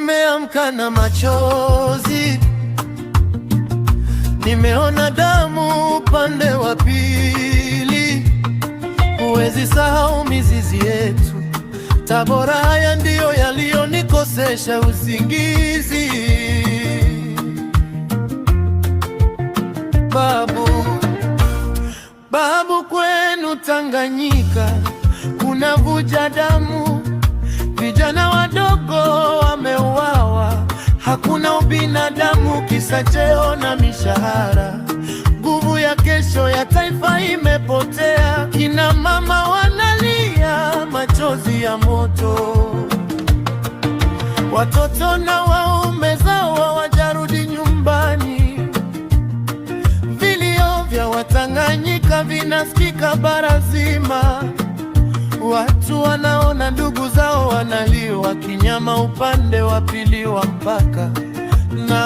Nimeamka na machozi, nimeona damu upande wa pili. Huwezi sahau mizizi yetu Tabora. Haya ndiyo yaliyonikosesha usingizi. Babu, babu, kwenu Tanganyika kuna vuja damu, vijana wadogo wameuawa, hakuna ubinadamu, kisa cheo na mishahara. Nguvu ya kesho ya taifa imepotea, kina mama wanalia machozi ya moto, watoto na waume zao hawajarudi nyumbani. Vilio vya Watanganyika vinasikika bara zima. Watu wanaona ndugu zao wanaliwa kinyama upande wa pili wa mpaka na